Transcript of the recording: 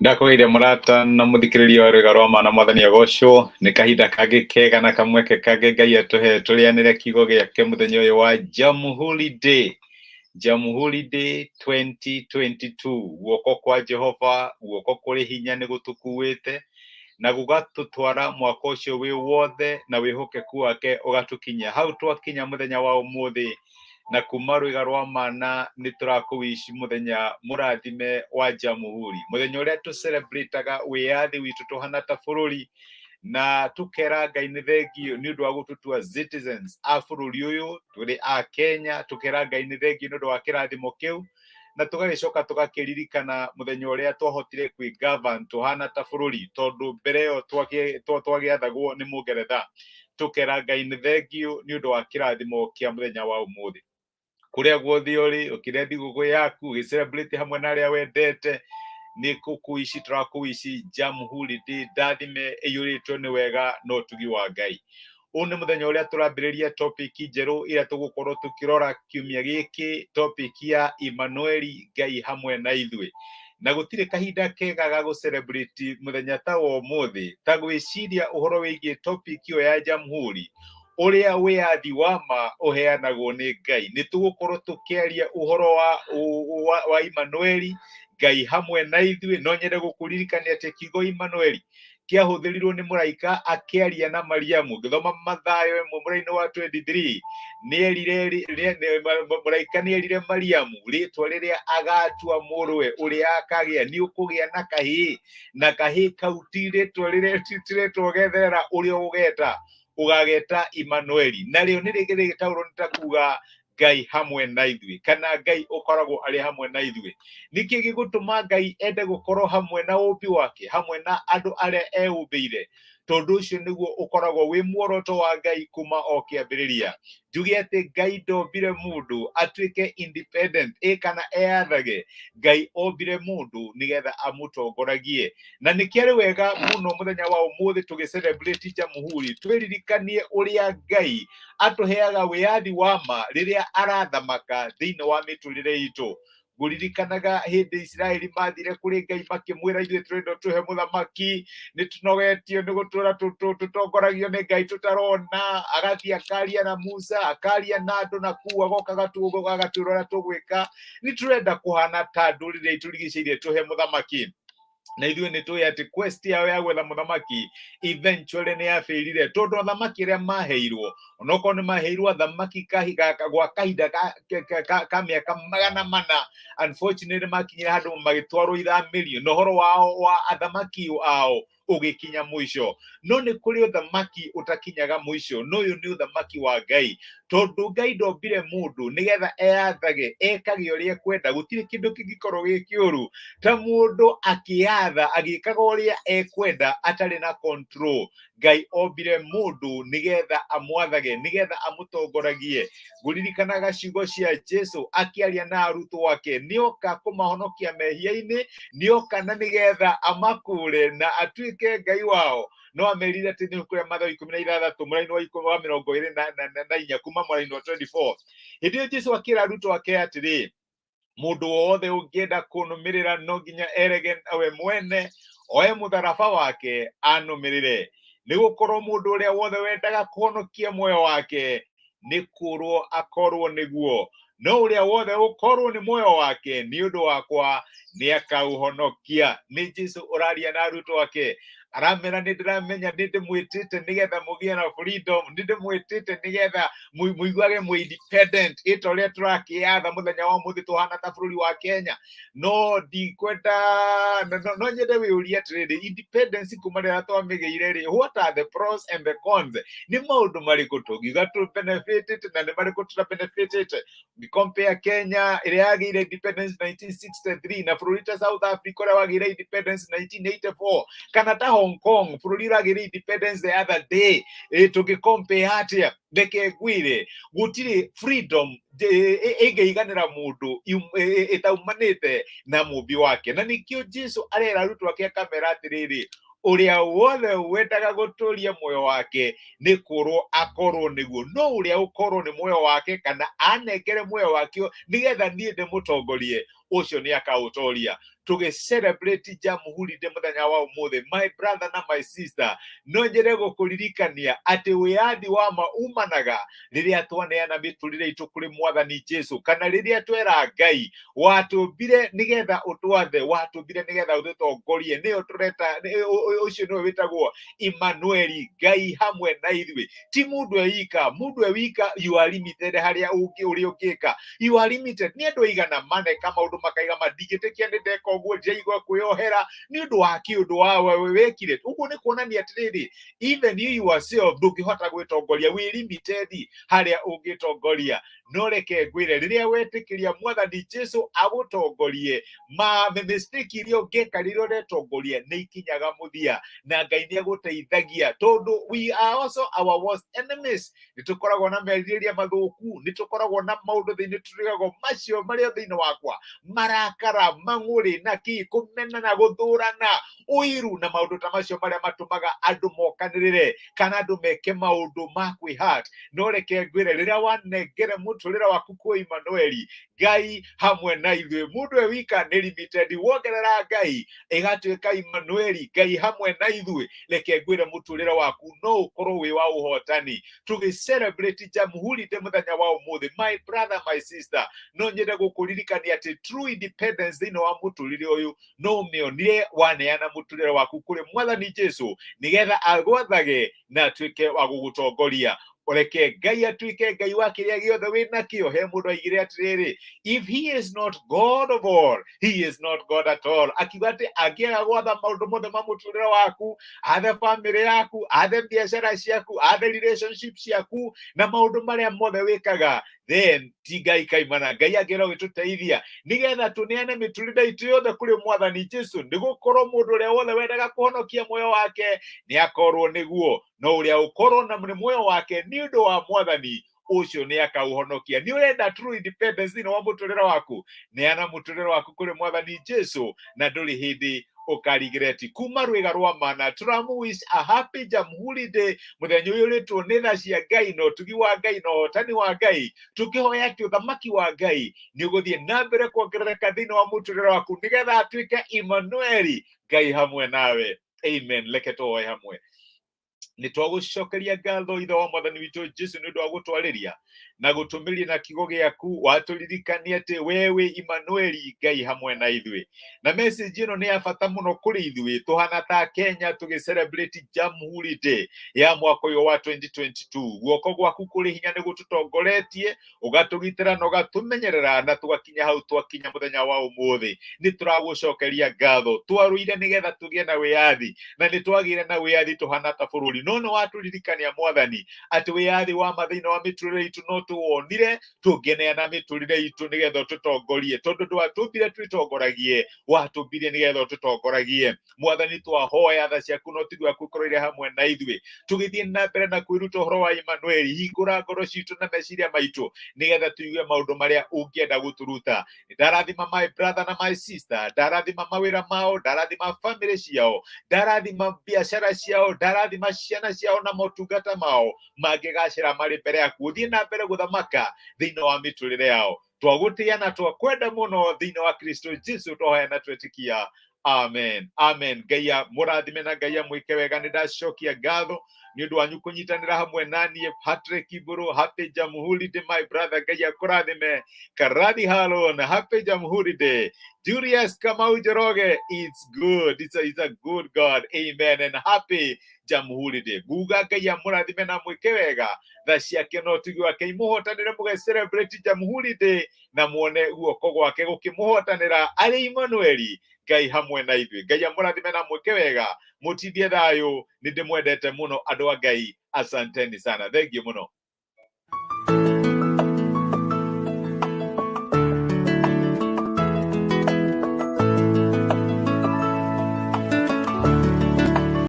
Ndakũgeithia mũrata na mũthikĩrĩria wa rwĩga rwa mana mwathani agocwo nĩ kahinda kangĩ kega na kamweke kangĩ Ngai atũhe tũrĩanĩre kiugo gĩake mũthenya ũyũ wa Jamhuri Day. Jamhuri Day 2022. Guoko kwa Jehova, guoko kũrĩ hinya nĩ gũtũkuĩte na gũgatũtwara mwaka ũcio wĩ wothe na wĩhokeku wake ũgatũkinyia hau twakinya mũthenya wa ũmũthĩ. Na kuma rwĩga rwa mana nĩ tũrakũwici mũthenya mũrathime wa Jamhuri, mũthenya ũrĩa tũcelebrataga wĩyathi witũ tũhana ta bũrũri, na tũkera Ngai nĩ thengiũ nĩ ũndũ wa gũtũtua citizens a bũrũri ũyũ tũrĩ a Kenya, tũkera Ngai nĩ thengiũ nĩ ũndũ wa kĩrathimo kĩu, na tũgagĩcoka tũgakĩririkana mũthenya ũrĩa twahotire kwĩ govern tũhana ta bũrũri, tondũ mbere ĩyo twagĩathagwo nĩ Mũngeretha. Tũkera Ngai nĩ thengiũ nĩ ũndũ wa kĩrathimo kĩa mũthenya wa ũmũthĩ. Kũrĩa guothe ũrĩ, ũkĩrĩa thigũkũ yaku, ũgĩcelebrate hamwe na arĩa wendete, nĩ kũkũici tũrakũici Jamhuri Day ndathime ĩiyũrĩtwo nĩ wega na ũtugi wa Ngai. Ũyũ nĩ mũthenya ũrĩa tũrambĩrĩria topic njerũ ĩrĩa tũgũkorwo tũkĩrora kiumia gĩkĩ, topic ya Emmanueli, Ngai hamwe na ithuĩ. Na gũtirĩ kahinda kega ga gũ celebrate mũthenya ta wa ũmũthĩ ta gwĩciria ũhoro wĩgiĩ topic ĩyo ya Jamhuri, ũrĩa wĩyathi wa ma ũheanagwo nĩ Ngai. Nĩ tũgũkorwo tũkĩaria ũhoro wa Emmanueli, Ngai hamwe na ithuĩ. No nyende gũkũririkania atĩ kiugo Emmanueli kĩahũthĩrirwo nĩ mũraika akĩaria na Mariamu. Ngĩthoma Mathayo ĩmwe mũraini wa 23, mũraika nĩerire Mariamu rĩtwa rĩrĩa agatua mũrũwe ũrĩa akagĩa, nĩ ũkũgĩa na kahĩĩ, na kahĩĩ kau ti rĩtwa rĩrĩa ti rĩtwa ũgetherera ũrĩa ũgũgeta, ũgageta Emmanueli, narĩo nĩ rĩgĩtaũrwo nĩ ta kuga Ngai hamwe na ithuĩ, kana Ngai ũkoragwo arĩ hamwe na ithuĩ. Nĩkĩ gĩgũtũma Ngai ende gũkorwo hamwe na ũmbi wake, hamwe na andũ arĩa eũmbĩire? Tondũ ũcio nĩguo ũkoragwo wĩ muoroto wa Ngai kuma o kĩambĩrĩria. Njuge atĩ Ngai ndombire mũndũ atuĩke independent, ĩ kana eyathage. Ngai ombire mũndũ nĩgetha amũtongoragie. Na nĩkĩo arĩ wega mũno mũthenya wa ũmũthĩ tũgĩ celebrate Jamhuri, twĩririkanie ũrĩa Ngai atũheaga wĩyathi wa ma rĩrĩa arathamaka thĩinĩ wa mĩtũrĩre itũ. Ngũririkanaga hĩndĩ Isiraeli mathire kũrĩ Ngai makĩmwĩra, ithuĩ tũrenda tũhe mũthamaki, nĩ tũnogetio nĩ gũtũra tũtongoragio nĩ Ngai tũtarona. Agathiĩ akaria na Musa, akaria na andũ na kuu, agoka agatwĩra ũrĩa tũgwĩka. Nĩ tũrenda kũhana ta ndũrĩrĩ itũrigicĩirie, tũhe mũthamaki. Na ithuĩ nĩ tũĩ atĩ quest yao ya gwetha mũthamaki eventually nĩ yabĩrire, tondũ athamaki arĩa maheirwo, onokorwo nĩ maheirwo athamaki gwa kahinda ka mĩaka 400, unfortunately makinyire handũ magĩtwarwo ithamĩrio, na ũhoro wao wa athamaki ao ũgĩkinya mũico. No nĩ kũrĩ ũthamaki ũtakinyaga mũico, no ũyũ nĩ ũthamaki wa Ngai, tondũ Ngai ndombire mũndũ nĩgetha eyathage, ekage ũrĩa ekwenda. Gũtirĩ kĩndũ kĩngĩkorwo gĩ kĩũru ta mũndũ akĩyatha, agĩkaga ũrĩa ekwenda atarĩ na control. Ngai ombire mũndũ nĩgetha amwathage, nĩgetha amũtongoragie. Ngũririkanaga ciugo cia Jesu akĩaria na arutwo ake, nĩoka kũmahonokia mehia-inĩ, nĩoka na nĩgetha amakũre na atuĩke Ngai wao. No amerire atĩ nĩ kũrĩa Mathayo 16 mũraini wa ikũmi wa mĩrongo ĩrĩ na inya kuma mũraini wa 24. Hĩndĩ ĩyo Jesu akĩra arutwo ake atĩrĩ, mũndũ wothe ũngĩenda kũnũmĩrĩra no nginya erege we mwene, oe mũtharaba wake anũmĩrĩre. Nĩ gũkorwo mũndũ ũrĩa wothe wendaga kũhonokia muoyo wake nĩ kũrwo akorwo nĩguo, no ũrĩa wothe ũkorwo nĩ muoyo wake nĩ ũndũ wakwa nĩ akauhonokia. Nĩ Jesu ũraria na arutwo ake, aramera nĩ ndĩramenya nĩ ndĩmwĩtĩte nĩgetha mũgĩe na freedom, nĩ ndĩmwĩtĩte nĩgetha mũiguage mwĩ independent, ĩ ta ũrĩa tũrakĩyatha mũthenya wa ũmũthĩ tũhana ta bũrũri wa Kenya. No ndikwenda, no nyende wĩyũrie atĩrĩrĩ, independence kuma rĩrĩa twamĩgĩire rĩ, what are the pros and the cons? Nĩ maũndũ marĩkũ tũngiuga tũ benefitĩte na nĩ marĩkũ tũta benefitĩte? Compare Kenya ĩrĩa yagĩire independence 1963 na bũrũri ta South Africa ũrĩa wagĩire independence 1984, kana ta Hong Kong bũrũri ũragĩire independence the other day. Tũngĩ compare atĩa? Reke ngwĩre, gũtirĩ freedom ĩngĩiganĩra mũndũ ĩtaumanĩte na mũmbi wake. Na nĩkĩo Jesu arera arutwo ake akamera atĩrĩrĩ, ũrĩa wothe wendaga gũtũria muoyo wake nĩ kũrwo akorwo nĩguo, no ũrĩa ũkorwo nĩ muoyo wake kana anengere muoyo wake nĩgetha niĩ ndĩmũtongorie, ũcio nĩ akaũtoria. Tũgĩ celebrate Jamhuri Day mũthenya wa ũmũthĩ, my brother na my sister, no nyende gũkũririkania atĩ wĩyathi wa ma umanaga rĩrĩa twaneana mĩtũrĩre itũ kũrĩ Mwathani Jesu, kana rĩrĩa twera Ngai watũmbire nĩgetha ũtwathe, watũmbire nĩgetha ũtũtongorie. Nĩyo tũreta ũcio nĩwe wĩtagwo Emmanueli, Ngai hamwe na ithuĩ. Ti mũndũ e wika. Mũndũ e wika, you are limited harĩa ũngĩ ũrĩa ũngĩka. You are limited. Nĩ andũ aigana maneka maũndũ makaiga mandingĩtĩkia nĩ ndeka ũguo, ndiraigua kwĩyohera nĩ ũndũ wa kĩũndũ wa we wekire ũguo. Nĩ kuonania atĩrĩrĩ, even you yourself ndũngĩhota gwĩtongoria, wĩ limited harĩa ũngĩtongoria. No reke ngwĩre, rĩrĩa wetĩkĩria Mwathani Jesu agũtongorie, ma mistake iria ũngĩka rĩrĩa ũretongoria nĩ ikinyaga mũthia, na Ngai nĩ agũteithagia, tondũ we are also our worst enemies. Nĩ tũkoragwo na merirĩria mathũku, nĩ tũkoragwo na maũndũ thĩinĩ tũrigagwo macio marĩa thĩinĩ wakwa, marakara, mang'ũrĩ, na kĩ kũmenana, gũthũrana, ũiru na maũndũ ta macio marĩa matũmaga andũ mokanĩrĩre kana andũ meke maũndũ ma kwĩhat. No reke ngwĩre, rĩrĩa wanengere mũtũrĩre waku kwĩ Emmanueli, Ngai hamwe na ithuĩ, mũndũ e wika nĩ limited, wongerera Ngai ĩgatuĩka Emmanueli, Ngai hamwe na ithuĩ. Reke ngwĩre, mũtũrĩre waku no ũkorwo wĩ wa ũhotani. Tũgĩ celebrate Jamhuri Day mũthenya wa ũmũthĩ, my brother, my sister, no nyende gũkũririkania atĩ true independence thĩinĩ wa mũtũrĩre ũyũ no ũmĩonire waneana mũtũrĩre waku kũrĩ Mwathani Jesu, nĩgetha agwathage na atuĩke wa gũgũtongoria. Reke Ngai atuĩke Ngai wa kĩrĩa gĩothe wĩ nakĩo. He mũndũ aigire atĩrĩrĩ, "If he is not God of all, he is not God at all." Akiuga atĩ angĩaga gwatha maũndũ mothe ma mũtũrĩre waku, athe bamĩrĩ yaku, athe biacara ciaku, athe relationship ciaku na maũndũ marĩa mothe wĩkaga, then ti Ngai kaimana. Ngai angĩra gũgĩtũteithia nĩgetha tũneane mĩtũrĩre itũ yothe kũrĩ Mwathani Jesu, nĩ gũkorwo mũndũ ũrĩa wothe wendaga kũhonokia muoyo wake nĩ akorwo nĩguo, no ũrĩa ũkorwo na nĩ muoyo wake nĩ ũndũ wa Mwathani ũcio nĩ akauhonokia. Nĩ ũrenda true independence thĩinĩ wa mũtũrĩre waku? Neana mũtũrĩre waku kũrĩ Mwathani Jesu na ndũrĩ hĩndĩ ũkarigireti. Kuma rwĩga rwa mana, tũramu wish a happy Jamhuri Day, mũthenya ũyũrĩtwo nĩ tha cia Ngai na ũtugi wa Ngai na ũhotani wa Ngai, tũkĩhoya atĩ ũthamaki wa Ngai nĩ ũgũthiĩ na mbere kuongerereka thĩinĩ wa mũtũrĩre waku, nĩgetha atuĩke Emmanueli, Ngai hamwe nawe. Amen. Reke tũhoe hamwe. Nĩ twagũcokeria ngatho, Ithe wa Mwathani witũ Jesu, nĩ ũndũ wa gũtwarĩria na gũtũmĩria na kiugo gĩaku. Watũririkania atĩ we wĩ Emmanueli, Ngai hamwe na ithuĩ, na message ĩno nĩ ya bata mũno kũrĩ ithuĩ tũhana ta Kenya tũgĩ celebrate Jamhuri Day ya mwaka ũyũ wa 2022. Guoko gwaku kũrĩ hinya nĩ gũtũtongoretie, ũgatũgitĩra na ũgatũmenyerera, na tũgakinya hau twakinya mũthenya wa ũmũthĩ. Nĩ tũragũcokeria ngatho. Twarũire nĩgetha tũgĩe na wĩyathi, na nĩ twagĩire na wĩyathi tũhana ta bũrũri, no nĩ watũririkania, Mwathani, atĩ wĩyathi wa ma thĩinĩ wa mĩtũrĩre itũ no tũwonire tũngĩneana mĩtũrĩre itũ nĩgetha ũtũtongorie, tondũ ndwatũmbire twĩtongoragie, watũmbire nĩgetha ũtũtongoragie. Mwathani, twahoya tha ciaku na ũtugi waku ũkorwo irĩ hamwe na ithuĩ tũgĩthiĩ na mbere na kwĩruta ũhoro wa Emmanueli. Hingũra ngoro citũ na meciria maitũ nĩgetha tũigue maũndũ marĩa ũngĩenda gũtũruta. Ndarathima my brother na my sister, ndarathima mawĩra mao, ndarathima family ciao, ndarathima biacara ciao, ndarathima ciana ciao na motungata mao mangĩgacĩra marĩ mbere yaku. Ũthiĩ na mbere gũthamaka thĩinĩ wa mĩtũrĩre yao. Twagũtĩa na twakwenda mũno thĩinĩ wa Kristo Jesu, twahoya na twetĩkia. Amen, amen. Ngai mũrathime na Ngai amwĩke wega. Nĩ ndacokia ngatho nĩ ũndũ wanyu kũnyitanĩra hamwe na niĩ, Patrick Iburu. Happy Jamhuri Day, my brother. Ngai akũrathime. Karadi Halon, happy Jamhuri Day. Julius Kamau Njoroge, it's good, it's a good God. Amen and happy Jamhuri Day. Nguga Ngai amũrathime na mwĩke wega. Tha ciake na ũtugi wake imũhotanĩre mũge celebrate Jamhuri Day na muone guoko gwake gũkĩmũhotanĩra arĩ Emmanueli, Ngai hamwe na ithuĩ. Ngai amũrathime na mwĩke wega. Mũtindie thayũ. Nĩ ndĩmwendete mũno, andũ a Ngai. Asanteni sana, thank you mũno.